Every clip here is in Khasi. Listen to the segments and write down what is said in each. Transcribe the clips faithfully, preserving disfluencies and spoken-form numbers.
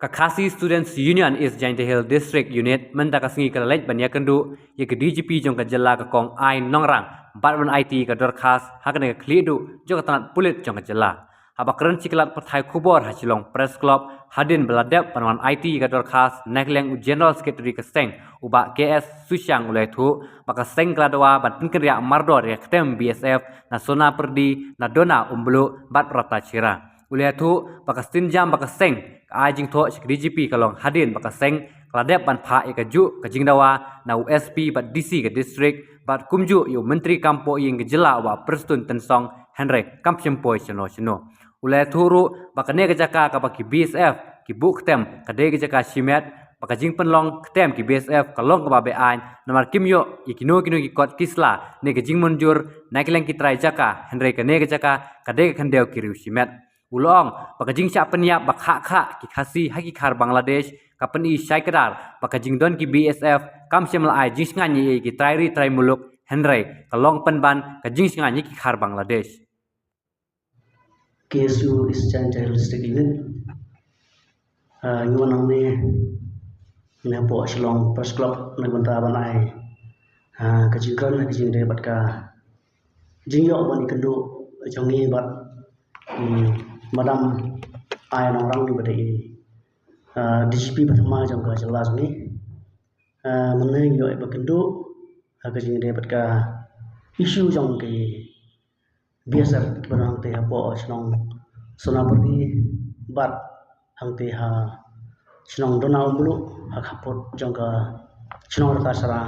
Ka Khasi Students Union East Jaintia Hills District Unit mynta ka sngi ka la leit ban ïakynduh ïa ka D G P jong ka jylla ka Kong I Nongrang bad ban aiti ka dorkhas ha kane ka khlieh duh jong ka tnat pulit jong ka jylla. Haba kren sha ki lad pathai khubor ha Shillong Press Club hadien ba la dep ban wan aiti ka dorkhas, na ka liang u General Secretary ka seng u Bah K S Susiang u la ïathuh ba ka seng ka la dawa ban pynkynriah mardor ïa ka ktem B S F na Sonapyrdi, na Dona Umbluh bad Rattachira. U la ïathuh ba ka sienjam ba ka seng ka ai jingthoh sha ka D G P ka long hadien ba ka seng ka la dep ban phah ïa kajuh ka jingdawa na u S P bad D C ka district bad kumjuh ïa u Myntri Kam Pohïing ka jylla u Bah Prestone Tynsong, hynrei kam shym poi shano shano. U la ïathuh ruh ba kane ka jaka kaba ki B S F ki buh ktem ka dei ka jaka shimet, ba ka jingpynlong ktem ki B S F ka long kaba beaiñ namar kim ïoh ïa kino kino ki kot ki sla ne ka jingmynjur na ka liang ki trai jaka, hynrei kane ka jaka ka dei ka khyndew ki riew shimet. U la ong ba ka jingshah pynïap ba khah khah ki Khasi ha ki khar Bangladesh ka pyni shai kdar ba ka jingdon ki B S F kam shym la ai jingshngaiñ ïa ki trai ri trai muluk, hynrei ka long pynban ka jingshngaiñ ïa ki khar Bangladesh. K S U East Jaintia Hills District Unit. Ah, ngi wan hangne, ngi hapoh Shillong Press Club na ka bynta ban ai, ah, ka jingkren, ka jingïadei bad ka jingïoh ban ïakynduh jong ngi bad, hmm, Madam I Nongrang ba dei, ah, D G P ba thymmai jong ka jylla jong ngi. Ah, mynne ngi ïoh ban kynduh ha ka jingïadei bad ka issue jong ki B S F kiba don hangtei hapoh shnong Sonapyrdi bad hangtei ha shnong Dona Umbluh ha khappud jong ka shnong Rattachira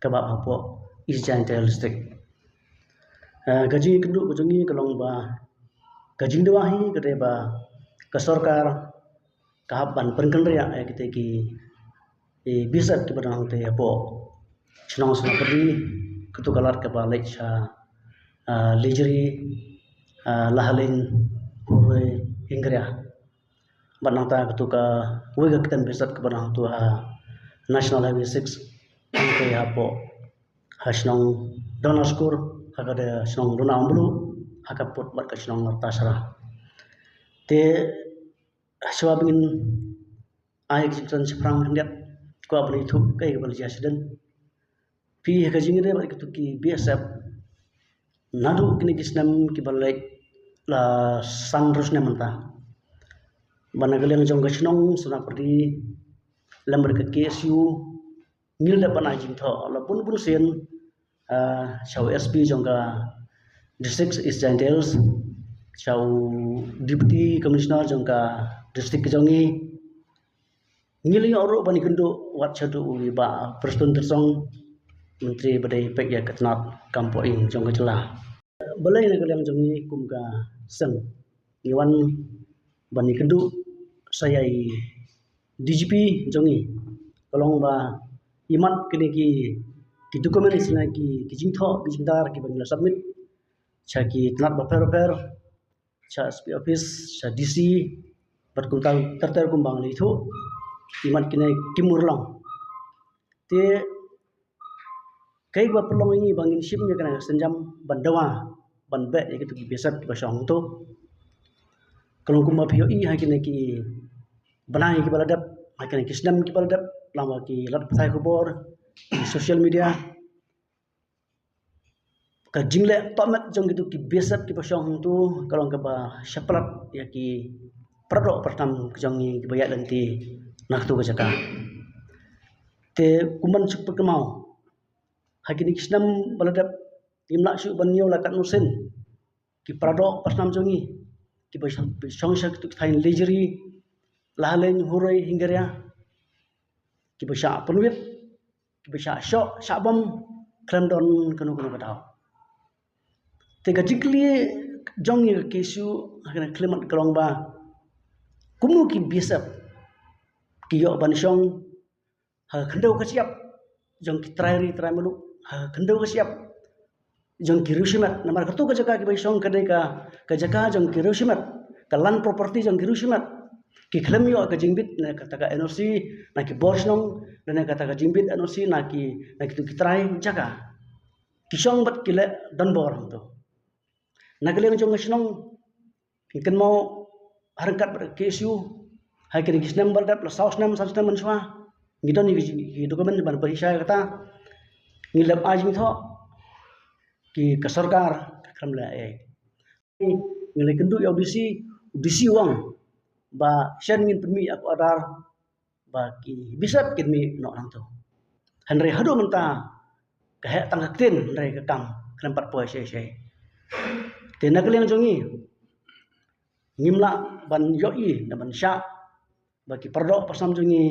kaba hapoh East Jaintia Hills District. Eh, ka jingkynduh ka jong ngi ka long ba ka jingdawa hi ka dei ba ka sorkar ka hap ban pynkynriah ïa kita ki, ki B S F kiba don hangtei hapoh shnong Sonapyrdi, kato ka lad kaba leit sha, ah, Lejri, ah, Lahaleiñ, Huroi, Hyngrei. Bad nangta kato kawei ka ktem B S F kaba don hangto ha National Highway six, hangtei hapoh ha shnong Donaskur, ha ka dei shnong Dona Umbluh, ha khappud bad ka shnong Rattachira. Te shuwa ba ngin ai ka jingkren shaphrang khyndiat, kwah ban ïathuh kaei kaba la jia shadien. Phi, ha ka jingïadei bad kito ki B S F, naduh kine ki snem kiba la leit la san hynriew snem mynta, ba na ka liang jong ka shnong Sonapyrdi lem bad ka K S U ngi la dep ban ai jingthoh la bun bun sien, ah, sha u S P jong ka District East Jaintia Hills, sha u Deputy Commissioner jong ka district jong ngi. Ngi la ïoh ruh ban ïakynduh wat shaduh u Bah Prestone Tynsong, Myntri ba dei peit ïa ka tnat kam pohïing jong ka jylla. Balei na ka liang jong ngi kum ka seng ngi wan ban ïakynduh sha ïa i D G P jong ngi, ka long ba imat kine ki, ki documents ne ki, ki jingthoh, ki jingdar kiba ngi la submit sha ki tnat bapher bapher, sha S P office, sha D C, bad kumta ter ter kumba ngi la ïathuh, imat kine kim urlong. Te kaei kaba pynlong ïa ngi ba ngin shim ïa kane ka sienjam ban dawa ban beh ïa kito ki B S F kiba shong hangto? Ka long kumba phi ïohi ha kine ki bnai kiba la dep, ha kine ki snem kiba la dep, lyngba ki lad pathai khubor, ki social media, ka jingleh tohmet jong kito ki B S F kiba shong hangto ka long kaba shah palat ïa ki paradoh paratam ka jong ngi kiba ïaid lynti na kato ka jaka. Te kumban suk pyrkhat mo, ha kine ki snem ba la dep ngim lah shuh ban ñiew la katno sien ki paradoh paratam jong ngi kiba shong sha kito ki thaiñ Lejri, Lahaleiñ, Huroi, Hyngrei, kiba shah pynwit, kiba shah shoh shah bom khlem don kano kano ka daw. Te ka jingkylli jong ngi ka K S U ha kane ka khyllipmat ka long ba kumno ki B S F ki ïoh ban shong ha ka khyndew ka shyiap jong ki trai ri trai muluk, ha ka khyndew ka shyiap jong ki riew shimet. Namar kato ka jaka kiba shong ka dei ka, ka jaka jong ki riew shimet, ka land property jong ki riew shimet. Ki khlem ïoh ka jingbit na kata ka N O C na ki bor shnong, na kata ka jingbit N O C na ki, na kito ki trai jaka. Ki shong bad ki leh donbor hangto. Na ka liang jong ka shnong, ngi kynmaw ha ryngkat bad ka K S U, Ha kine ki snem ba la dep, la saw snem, saw snem mynshuwa, ngi don ïa ki, ki document ban pynshai kata. Ngi lep ai jingthoh, ki, ka sorkar ka khlem leh ei. Ngi la kynduh ïa u D C, u D C u ong ba shen ngin pynmih ïa ka order ba ki Bishop kin mih noh nangto. Hynrei haduh mynta ka heh tang ka ktien, hynrei ka kam khlem pat poi shei shei. Te na ka liang jong ngi, ngim lah ban ïohi ne ban shah ba ki pardoh parsnam jong ngi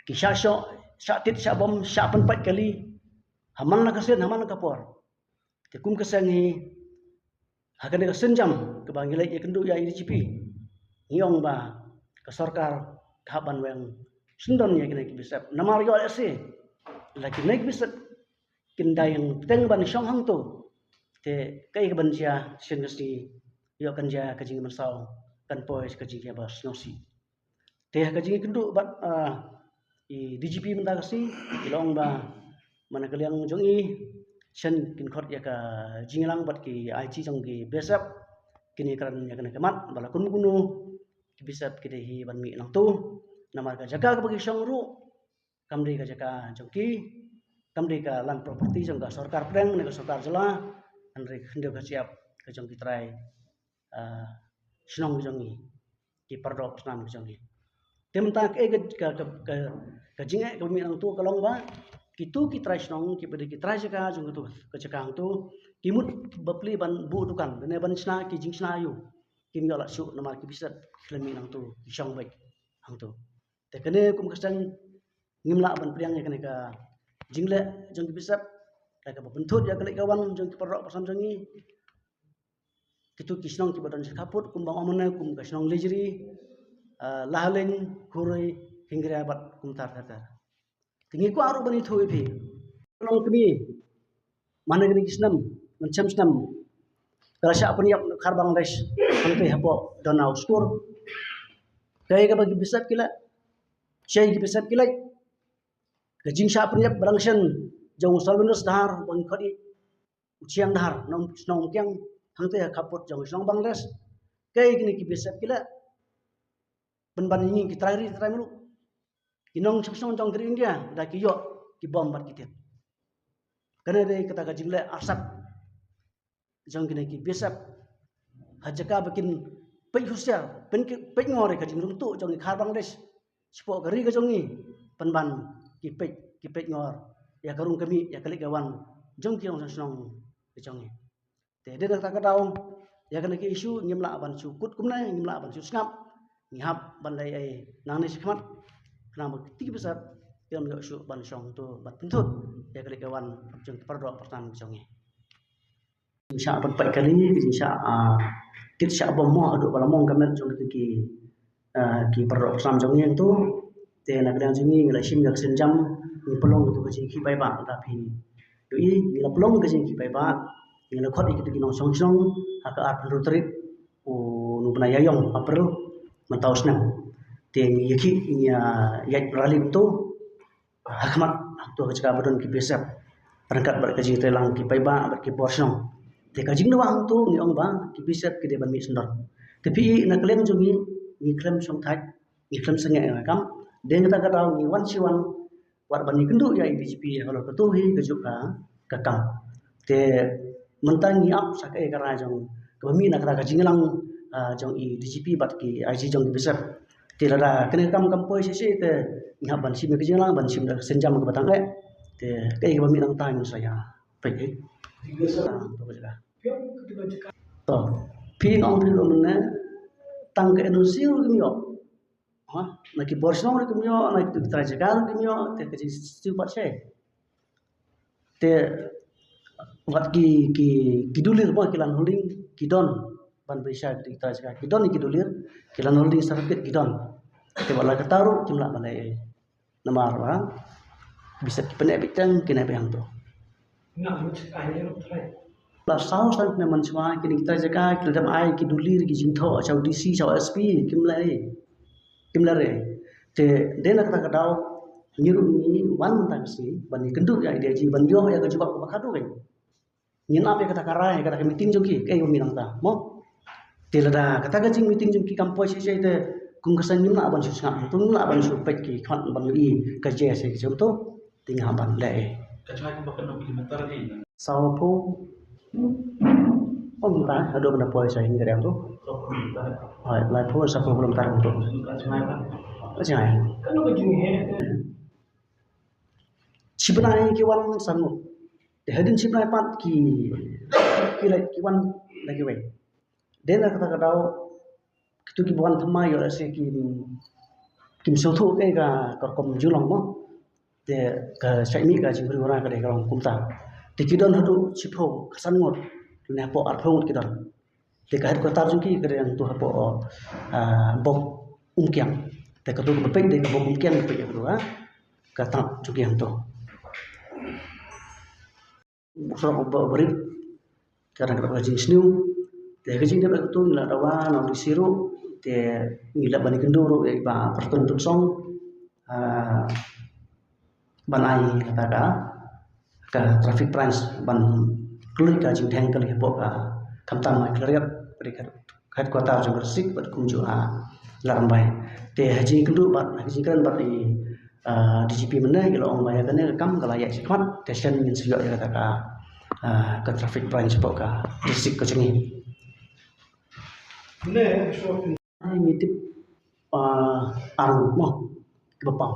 ki shah shoh, shah tit, shah bom, shah pynpait kali ha man la ka sien, ha man la ka por. Te kum ka seng hi, ha kane ka sienjam kaba ngi leit ïakynduh ïa i D G P, ngi ong ba ka sorkar ka hap ban weng syndon ïa kine ki Bishop. Namar ïoh lehse la kine ki Bishop kin da ïeng bteng ban shong hangto, te kaei kaban jia shisien ka sngi, ïoh kan jia ka jingmynsaw, kan poi ka jingïabha sngewsih. Te ha ka jingïakynduh bad, ah, i D G P mynta ka sngi, i la ong ba man la ka liang jong i, shen kin khot ïa ka jingïalang bad ki I C jong ki Bishop, kine kren ïa kane ka mat ba la kumno kumno ki Bishop ki dei hi ban mih nangto. Namar ka jaka kaba ki shong ruh kam dei ka jaka jong ki, kam dei ka land property jong ka sorkar pdeng ne ka sorkar jylla, hynrei ka khyndew ka shyiap ka jong ki trai, ah, shnong ki jong ngi, ki pardoh parsnam ki jong ngi. Te mynta kaei ka, ka, ka, ka, ka jingeh kaba mih nangto ka long ba kito ki trai shnong, kiba dei ki trai jaka jong kito ka jaka hangto, ki mut bapli ban buh dukan ne ban shna ki jingshna aiu, kim ïoh lad shuh namar ki Bishop khlem mih nangto, ki shong beit hangto. Te kane kum ka seng ngim lah ban pdiang ïa kane ka jingleh jong ki Bishop, ka kaba pynthut ïa ka leit ka wan jong ki pardoh parsnam jong ngi. Kito ki shnong kiba don sha khappud kumba ong mynne kum ka shnong Lejri, ah, Lahaleiñ, Hurei, Hingaria bad kumta ter ter. Te ngi kwah ruh ban ïathuh ïa phi. Ka long kmie, man la kine ki snem, mynshem snem, ka la shah pynïap na Khar Bangladesh hangtei hapoh Donau Skur. Kaei kaba ki Bishop ki leh, shaei ki Bishop ki leh. Ka jingshah pynïap ba dang shen jong u Salvendus Dhar ba ngi khot i u Chiang Dhar, nong, nong Kiang, hangtei ha khappud jong shnong Bangladesh. Kaei kine ki Bishop ki leh, pynban ïa ngi ki trai ri trai mluh, ki nongshong shnong jong ka ri India, da ki ïoh ki bom bad ki tit. Kane dei kata ka jingleh arsap jong kine ki Bishop. Ha jaka ba kin peit husiar, peit, peit ngor ïa ka jingrung tuh jong ki Khar Bangladesh shapoh ka ri ka jong ngi, pynban ki peit, ki peit ngor ïa ka rung ka mih, ïa ka leit ka wan jong ki nongshong shnong ka jong ngi. Te dei na kata ka daw, ïa kane ka issue ngim lah ban shu kut kumne, ngim lah ban shu sngap. Ngi hap ban leh ei nangne shakhmat, khnang ba kito ki Bishop kim ïoh shuh ban shong to ban pynthut ïa ka leit ka wan jong ki pardoh parsnam jong ngi. Shah pynpait kali, shah, ah, tit shah bom mo haduh ba la mong ka met jong kito ki, ah, ki pardoh parsnam jong ngi hangto. Te na ka liang jong ngi ngi la shim ïa ka sienjam, ngi pynlong ïa ka jingkhih paidbah, lada phi ïohi ngi la pynlong ka jingkhih paidbah, ngi la khot ïa kito ki nongshong shnong ha ka arphew hynriew tarik u, u bnai Ïaïong, April mynta u snem. Te ngi ïakhih, ngi ïa, ïaid rally hangto ha khmat hangto ka jaka ba don ki Bishop ryngkat bad ka jingtreilang ki paidbah bad ki bor shnong. Te ka jingdawa hangto ngi ong ba ki Bishop ki dei ban mih syndon. Te phi i na ka liang jong ngi, ngi khlem shongthait, ngi khlem sangeh ïa ka kam. Dei na kata ka daw ngi wan shi wan, wat ban ïakynduh ïa i D G P halor kato hi kajuh ka, ka kam. Te mynta ngi ap sa kaei ka rai jong kaba mih na kata ka jingïalang, ah, jong i D G P bad ki I C jong ki Bishop. Te lada kane ka kam kam poi shisha te ngi hap ban shim ka jingïalang, ban shim da ka sienjam kaba tang eh. Te kaei kaba mih nangta ngin sa ïa peit. To, phi ong phi ruh mynne tang ka N O C ruh kim ïoh. Ha, na ki bor shnong ruh kim ïoh, na ki trai jaka ruh kim ïoh, te ka jingsiew pat shai. Te wat ki, ki, ki dulir ba ki land holding ki don ban pynshai ki trai jaka, ki don ki dulir, ki land holding certificate ki don. Te wat la kata ruh kim lah ban leh ei. Namar ba Bishop ki pyneh beit tang, ki neh beit hangto. La saw san ne mynshuwa kine ki trai jaka ki la dep ai ki dulir ki jingthoh sha u D C, sha u S P, kim leh ei, kim leh ei. Te dei na kata ka daw ngi ruh ngi wan mynta ka sngi ban ïakynduh ïa i D I G ban ïoh ïa ka jubab kaba khadduh kein. Ngin ap ïa kata ka rai, kata ka meeting jong ki, kaei ba mih nangta mo. Te lada kata ka jingmeeting jong ki kam poi shisha te Kum ka seng ngim lah ban shu sngap, kum ngim lah ban shu peit ki khmat ban ïohi ka jia se ki jong to, te nga ban leh. Ka jngai kumba kano kilometer hi? Saw phew. Ong ta, haduh ban da poi sha ïing ka riang to. Saw kilometer. Hoi, lai phew saw phew kilometer to. Ka jngai ba? Ka jngai. Kano ka jingeh? Shi bnai ki wan san ngut. Te hadien shi bnai pat ki, ki leit ki wan da kiwei. Dei na kata ka daw, kitu kiba wan thymmai ïoh lehse kim, kim sngewthuh kaei ka, ka rukom jinglong mo. Te ka shait mih ka jingpynïaid ka dei ka long kumta. Te ki don haduh shiphew, ka san ngut, lane hapoh arphew ngut ki don. Te ka headquarter jong ki ka dei hangtu hapoh, ah, Bog Umkiang. Te katu kaba peit dei ka Bog Umkiang, ka peit ïa katu, ah, ka tnat jong ki hangtu. Surok uba, uba rit, ka dang ka dap ka jingsniew. Te ka jingdep ka tu ngi la dawa na u D C ruh, te ngi la ban ïakynduh ruh ïa i Bah Pyrtuh Tuksong, ah, ban ai kata ka, ka traffic branch ban kylli ka jingdheng kali hapoh ka, khamtam ha Khliehriat, ka dei ka headquarter jong ka district bad kumjuh ha Ladrymbai. Te ha jingkynduh bad ha jingkren bad i, ah, D G P mynne, i la ong ba ïa kane ka kam ka la ïaid shakhmat, te shen ngin sa ïoh ïa kata ka, ah, ka traffic branch hapoh ka district ka jong ngi. Mynne ngi tip, ah, ar ngut mo kiba paw.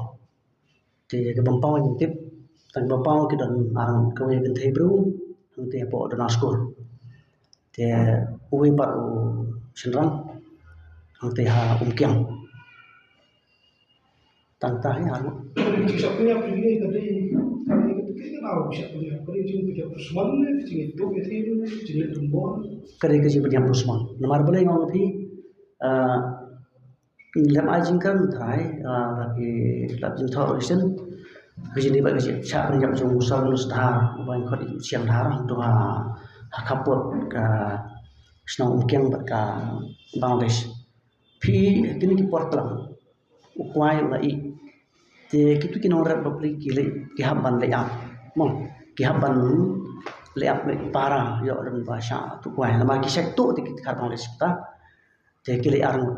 Te kiba ym paw ngi tip, tang kiba paw ki don ar ngut, kawei kynthei briew, hangtei hapoh Dona Skur. Te uwei pat u shynrang, hangtei ha Umkiang. Tang kata hi ar ngut. Jingshah pynïap jong ngi ka dei, ka dei ka dei ka dei jingpynïap dushmon ne, ka jingïathuh ïathie ne, ka jingleh dumbor. Ka dei ka jingpynïap dushmon. Namar balei nga ong ïa phi, ah, lem ai jingkren trai, ah, la ki, la ki jingthoh shisien. Ka jingdei bad ka jingshah pynïap jong u Sir Venus Dhar, uba ngi khot u Shiang Dhar, hangtu ha, ha khappud ka shnong Umkiang bad ka Bangladesh. Phi, kine ki por tlang, u kwai u la ih. Te kitu ki nongrep bapli ki leh, ki hap ban leh ap. Mo, ki hap ban leh ap, leh para, ïoh lem ba shah tu kwai. Namar ki shah tu te ki khar Bangladesh ta. Te ki leh ar ngut.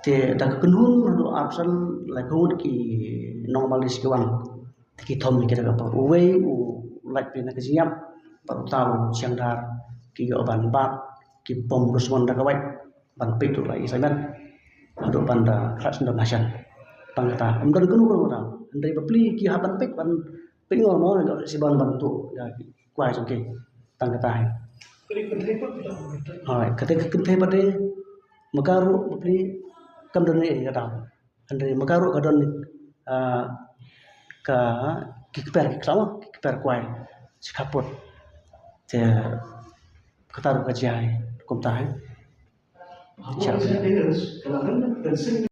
Te da ka kynhun haduh arphew san laiphew ngut ki nong Bangladesh ki wan. Te ki thom ki da ka por. Uwei u lait phi na ka jingïap bad uta u Shiang Dhar, ki ïoh ban bat ki bom dushmon da ka wait ban peit u la i Saimat haduh ban da khlad shen don ha shen. Tang kata, ym don kano kano kata. Hynrei bapli ki hap ban peit, ban peit ngor mo, ïoh lehse ban ban tuh ïa ki kwai jong ki. Tang kata hi. Hooid, kata ka kynthei pat de, ma ka ruh bapli kam don ei ei ka daw. Hynrei ma ka ruh ka don, ah, ka, ki kper, ki khlaw, ki kper kwai shi khappud. Te kata ruh ka jia hi kumta hi. Jia.